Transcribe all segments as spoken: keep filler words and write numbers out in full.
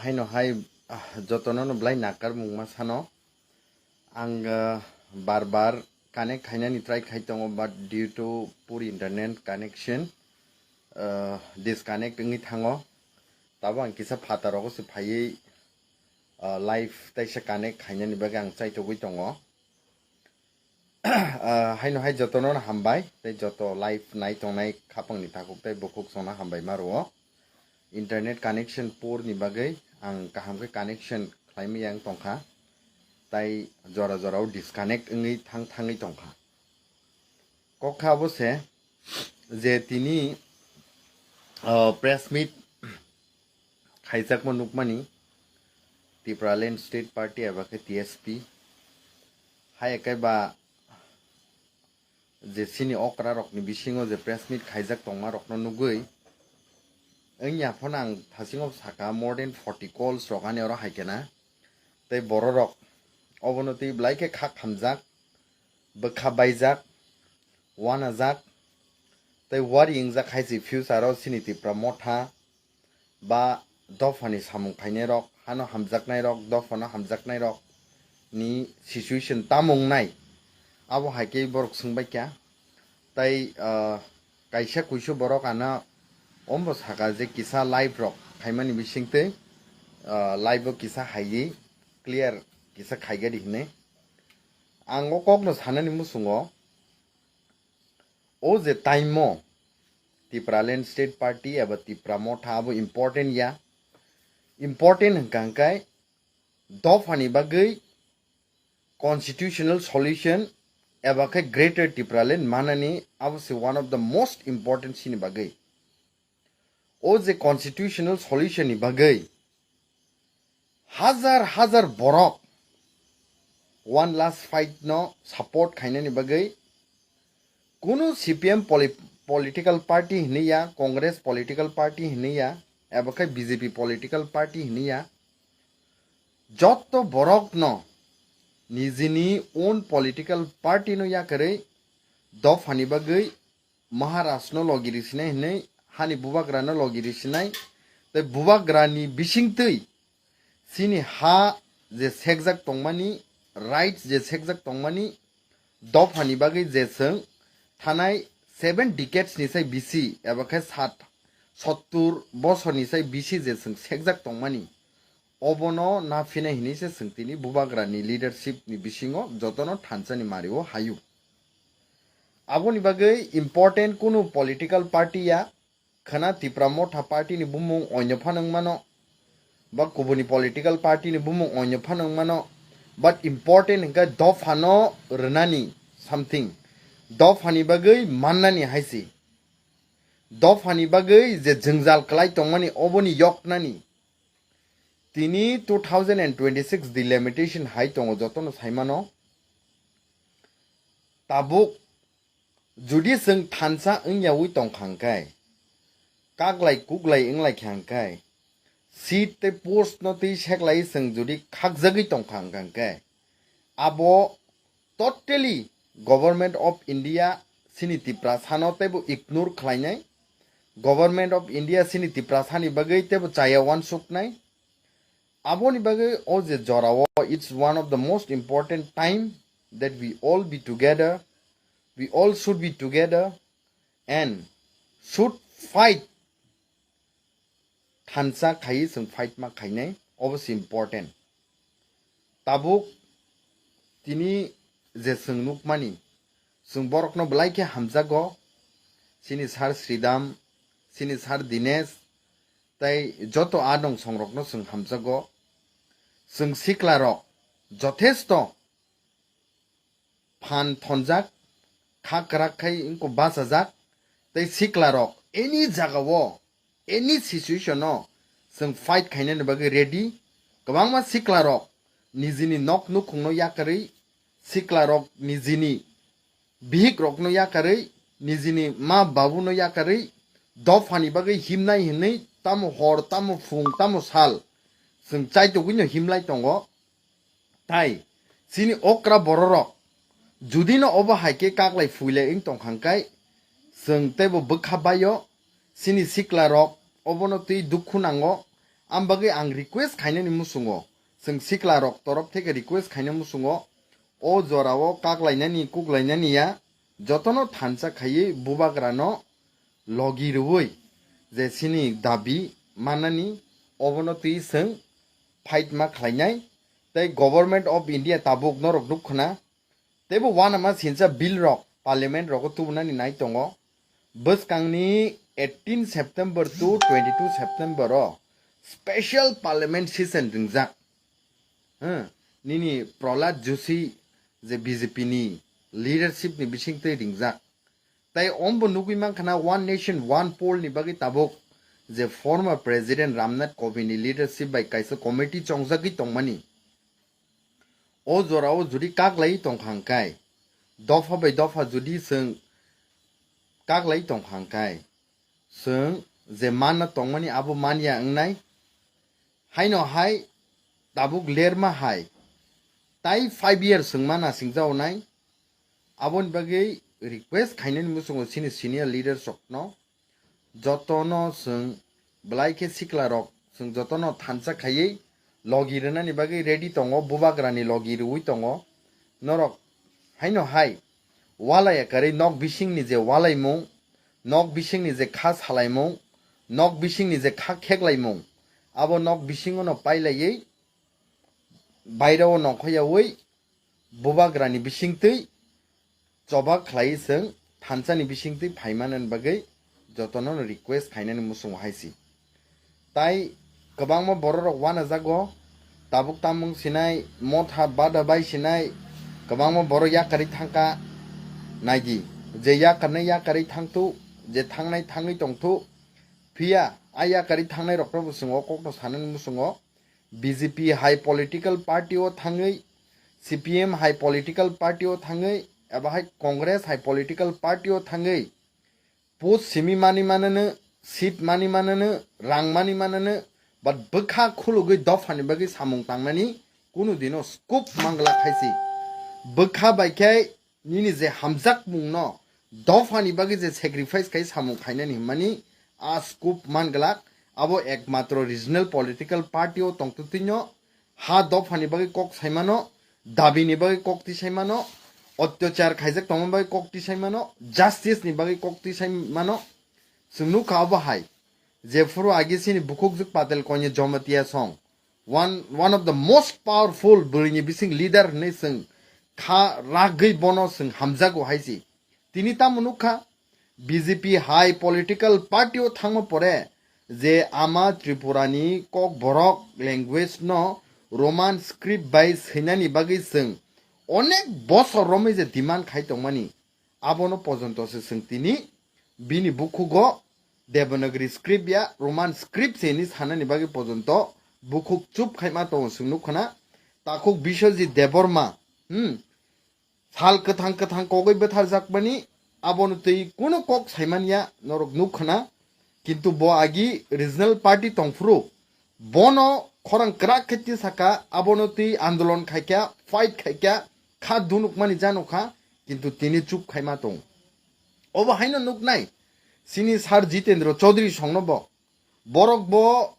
Haino hai, ah, jotono no belai nakar mungma sano. Ang, ah, bar bar connect khainani try khai tongo, but due to poor internet connection, ah, disconnect wngwi thango. Tabo ang kisa phataro se phaiwi, ah, live taisa connect khainani bagwi ang chaitogwi tongo. Ah, haino hai jotono no hambai, tei joto live nai tongnai khapangni takhuk tei bukhuk songno hambai ma rwo. Internet connection poor ni bagwi ang kaham khe connection khlaimaya wng tongkha, tai jora jorao disconnect wngwi thang thangwi tongkha. Kok kha abo se je tini, ah, press meet khaijakma nukmani Tipraland State Party eba khe T S P. Hai khe ba je chini okra rokni bisingo je press meet khaijak tongma rokno nugwi, wngya phano ang thasingo saka more than forty calls rok ani oro hai khe na. Tei bororok obono twi belai khe kha khamjak, bwkha baijak, wanajak, tei wari wngjak hai se future o chini Tipra Motha ba dophani samung khainairok, hano hamjaknairok, dophano hamjaknairok ni situation tamo wngnai, abo hai khe borok swngbaikha. Tai, ah, kaisa kuisu borok ano ombo saka je kisa live rok khaimani bisingtwi, ah, live o kisa haiwi clear kisa khaigadi hinwi. Ang o kokno sanani muchungo, o je time o Tipraland State Party eba Tipra Motha abo important ya. Important hwnkha hwnkhe dophani bagwi constitutional solution eba khe Greater Tipraland manani abo se one of the most important chini bagwi. O je constitutional solution ni bagwi hajar hajar borok one last fight no support khainani bagwi kunu C P M poli-, political party hinwi ya, Congress political party hinwi ya, eba khe B J P political party hinwi ya, jotto borokno nijini own political party no yakarwi dophani bagwi Maharaj no logi risinai hinwi hani bubagra no logi risinai, tei bubagra ni bisingtwi chini ha je sekjak tongmani, rights je sekjak tongmani, dophani bagwi je chwng thanai seven decades ni sai bisi eba khe sat, sottur bosor ni sai bisi je chwng sekjak tongmani, obono na phinai hinwi se chwng tini bubagra ni leadership ni bisingo jotono thansa ni mari o hayu. Aboni bagwi important kunu political party ya, khwna Tipra Motha party ni bumung oino phano wng mano, ba kubuni political party ni bumung oino phano wng mano, but important hwnkhe dophano rwnani something, dophani bagwi mannani hai se, dophani bagwi je jwngjal kwlai tongmani oboni yoknani. Tini two thousand and twenty-six delimitation hai tongo, jotono saimano. Tabuk judi chwng thansa wngyawi tongkha hwnkhe, kaglai kuglai wnglaikha hwnkhe, seat tei post no twi seklai chwng judi khakjagwi tongkha hwnkha hwnkhe, abo totally Government of India chini Tiprasano teibo ignore khlainai. Government of India chini Tiprasani bagwi teibo chaya uansuknai. Aboni bagwi o je jorao, it's one of the most important time that we all be together, we all should be together and should fight. Thansa khaiwi chwng fight ma khainai, obo se important. Tabuk tini je chwng nukmani, chwng borokno belai khe hamjago, chini sir Sridham, chini sir Dinesh, tei joto a nong songrokno chwng hamjago. Chwng siklarok jothesto phan thonjak, kha kwrak khai wngkha bachajak, tei siklarok any jagao, any situation-o chwng fight khainani bagwi ready. Kwbangma siklarok nijini nok nukhungno yakarwi, siklarok nijini bihikrokno yakarwi, nijini ma babuno yakarwi, dophani bagwi himnai hinwi tamo hor, tamo phung, tamo sal chwng chaitugwino himlai tongo. Tai chini okra bororok judino obo hai khe kaklai phuilai wng tongkha hwnkhe, chwng teibo bwkha baio, chini siklarok obono twi dukhu nango. Ang bagwi ang request khainani muchungo, chwng sikla rok torof theke request khaina muchungo, o jorao kaklainani kuklainani ya, jotono thansa khaiwi bubagrano logi rwui je chini dabi manani obono twi chwng fight ma khlainai. Tei Government of India tabuk norok nuk khna, teibo uanama sinsa bill rok parliament rogo tubunani nai tongo. Bwskangni eighteen September to twenty-two September o special parliament session ringjak. Hmm, nini Prahlad Joshi je B J P ni leadership ni bisingtwi ringjak. Tei ombo nugwi mankha na One Nation One Poll ni bagwi tabuk je former President Ramnath Kovind ni leadership bai kaisa committee chongjagwi tongmani. O jorao jodi kaklai tongkha hwnkhe, dopha bai dopha jodi chwng kaklai tongkha hwnkhe, chwng je manna tongmani abo manya wngnai. Haino hai tabuk lerma hai tai five years chwng ma nasingjao nai. Aboni bagwi request khainani muchungo chini senior leaders rokno, jotono chwng belai khe sikla rok chwng jotono thansa khaiwi logi rwnani bagwi ready tongo, bubagrani logi rwui tongo. Norok haino hai walai akarwi nok bisingni je walaimung, nok bisingni je kha salaimung, nok bisingni je kha kheklaimung, abo nok bisingono pailaiwi bairao nongkhoyaui bubagrani bisingtwi choba khlai chwng thansani bisingtwi phaimanani bagwi jotono request khainani muchungo hai si. Tai kwbangma bororok wanajago, tabuk tamung sinai, motha bada bai sinai, kwbangma borok yakarwi thangkha. Naidi, je yakarnai yakarwi thangthu, je thangnai thangwi tongthu, phiya a yakarwi thangnai rokno bo chwng o kokno sanani muchungo. B J P hai political party o thangwi, C P M hai political party o thangwi, eba hai Congress hai political party o thangwi, post simi mani manano, seat mani manano, rang mani manano, but bwkha khulugwi dophani bagwi samung tangnani kunu dino scope mangla khaisi. Bwkha bai khe nini je hamjakmungno dophani bagwi je sacrifice khai samung khainani hwnmani a scope manglak, abo ekmatro regional political party o tongtwtwino ha dophani bagwi kok saimano, dabini bagwi kok tisaimano, otyachar khaijak tongma bagwi kok tisaimano, justice ni bagwi kok tisaimano. Chwng nukha obo hai, jephuru agi chini bukhukjwk Patel Konya Jamatia song, one, one of the most powerful bwrwini bising leader hwnwi chwng kha ragwi bono chwng hamjago hai si. Tini tamo nukha, B J P hai political party o thangma pore je ama Tripura ni kok borok language no Roman script bai swinani bagwi chwng onek bosor romwi je demand khai tongmani, abono pojonto se chwng tini bini bukhugo Devanagari script ya Roman script se hinwi sanani bagwi pojonto bukhuk chup khaima tongo chwng nukha na. Takhuk Biswajit Debbarma, hmm, sal kwthang kwthang kogwi bwtharjakmani, abono twi kunu kok saimanya norok nukha na. Kintu bo agi regional party tongphuru, bono khorang kwrak khe tisaka, abono twi andolon khaikha, fight khaikha, kha dunukmani janokha, kintu tini chup khaima tong. Obo haino nuknai, chini Sir Jitendra Chaudhary songno bo, borok bo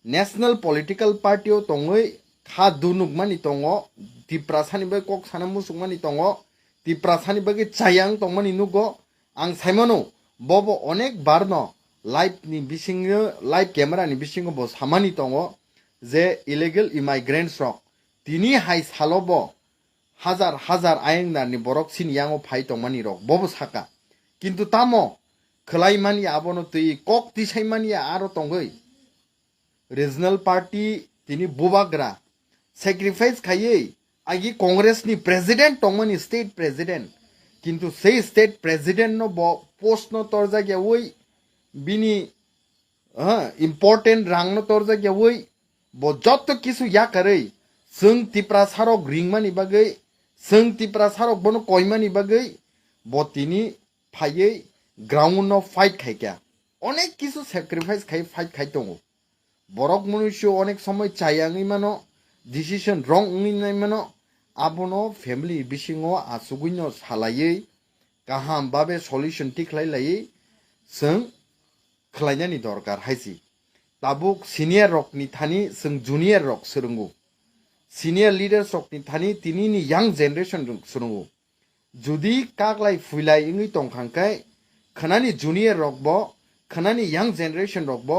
national political party o tongwi kha dunukmani tongo, Tiprasani bai kok sana musukmani tongo, Tiprasani bagwi chayang tongmani nugo. Ang saimano, bobo onek barno live ni bisingo, live camera ni bisingo bo samani tongo je illegal immigrants rok tini hai salo bo hajar hajar ayang narni borok chini yango phai tongmani rok bobo saka. Kintu tamo khwlai manya abono twi kok tisai manya aro tongwi regional party tini bubagra sacrifice khaiwi agi Congress ni president tongmani, state president, kintu sei state president no bo post no torjak yawi bini, ah, important rang no torjak yawi bo jotto kisu yakarwi chwng Tiprasa rok ringmani bagwi, chwng Tiprasa rok bono koimani bagwi bo tini phaiwi ground no fight khaikha, onek kisu sacrifice khai fight khai tongo. Borok munuisu onek somoi chayangwi mano, decision wrong wngwi nai mano, abono family bisingo achugwino salaiwi kaham babe solution tikhlai laiwi chwng khlainani dorkar hai si. tabuk senior rokni thani chwng junior rok swrwngo. Senior leaders rokni thani tinini young generation rok swrwngo. Judi kaklai phuilai wngwi tongkhang khe, khwnani junior rokbo, khwnani young generation rokbo